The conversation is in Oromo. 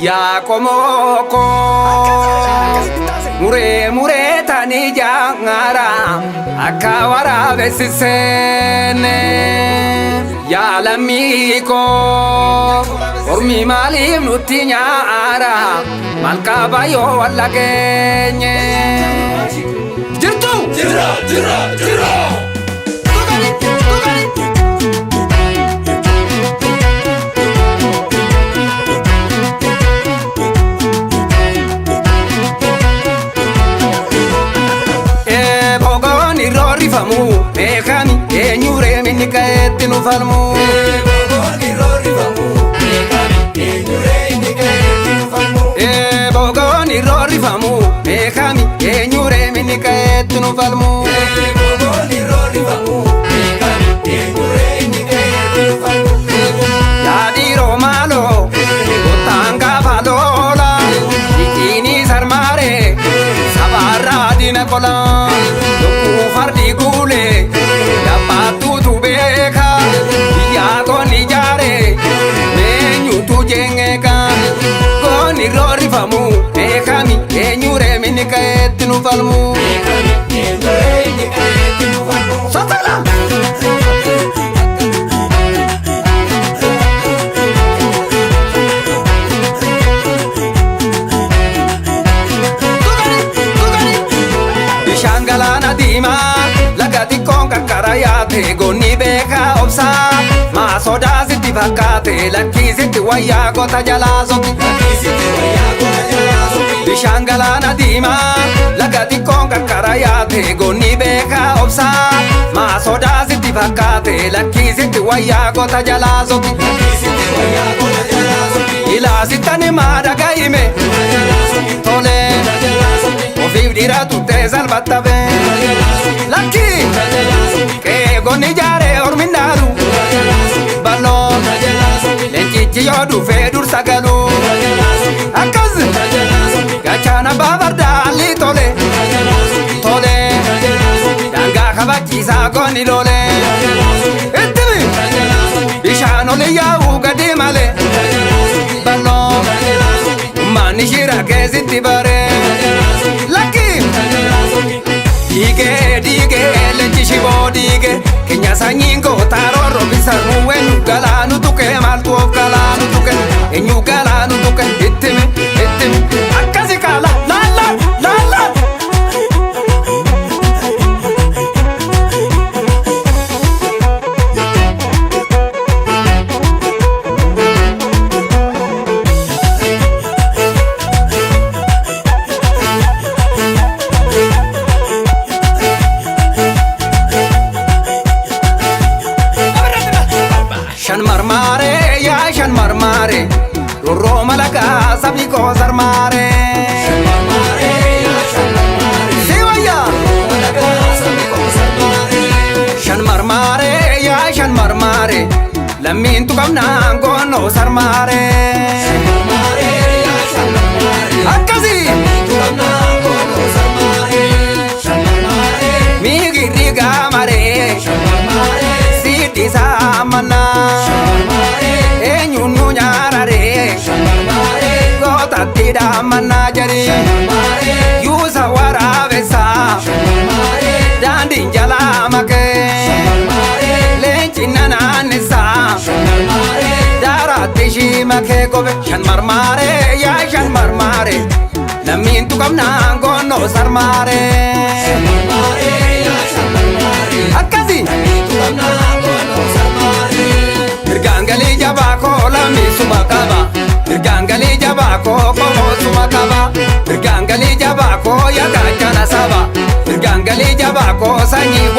Yaa qomoo koo muree muree tanii jaangara akka waraabessi seenne. Yaa lammii koo ormi maaliif nutti nyaara maal qaba yoo wal dhageenye. Jirtu! Jira, jira, jira. Bogoon irra rifamu beekami eenyu reemini ka'eetti nu falmu. Bogoon irra rifamu beekami eenyu reemini ka'eetti nu falmu. Yaadhiiroo maaloo kottaan gaafa loola dhiqiinii sarmaaree sabaarraa diina qola lubbuu fardi guulee yabbaattuutu beeka biyyaa goonni ijaare eenyutu jeengeeka goonni roorrifamu beekami eenyu reemini ka'eetti nu falmu. Sotala! Bishaan galaana diimaa laga xiqqoon qarqara yaate goonni beekaa obsaa maa sodaa sitti fakkaate lakkiisitti wayyaa gota jalaa soki. Bishaan galaana diimaa laga xiqqoon qarqara yaate goonni beekaa obsaa maa sodaa sitti fakkaate lakkiisitti wayyaa gota jalaa soki. Ilaasittani maa dhaga'ime tolee. Ofiif dhiira tuttee salphatta bee. Lakki qeegonni ijaaree ormi naalu. Bal'oo leencichi yoo dhufee dursa galu. Akkas gachaana abbaa fardaa alli tole. Tole daangaa kabachiisaa goonni lole. Ittimi bishaan oli yaa'uu gadi malee. Bal'oo ummanni shira keessatti baree. Lakki! Diigee diigee leenci shiboo diigee keenya sanyiin gootaa roorroo bisarmuu eenyu galaanu tuqee maaltu of galaanu tuqe eenyu galaanu tuqe ittimi ittimi akkasi kaala laala laala. Shan marmaaree yaa shan marmaaree roorroo malagaa sabni koo sarmaaree. Si wayyaa. Shan marmaaree yaa shan marmaaree lammiin tuqamnaan goonoo sarmaaree. Akkasii. Miigirri gaamaree. Siidhi saamanaa. Eenyuun nu nyaararee. Gootatti dhaamannaa jarii. Yuusa waraabessaa. Daandiin jalaa makee. Leenci nanaannisaa. Daaraatti ishii makee gobe. Shan marmaaree yaa shan marmaaree. Lammiin tuqamnaan goonnoo sarmaaree. Akkasii. Mirgaan galii jabaa koo lammiisuma qaba. Mirgaan galii jabaa koo qomoosuma qaba. Mirgaan galii jabaa koo yaagaachana saba. Mirgaan galii jabaa koo sanyii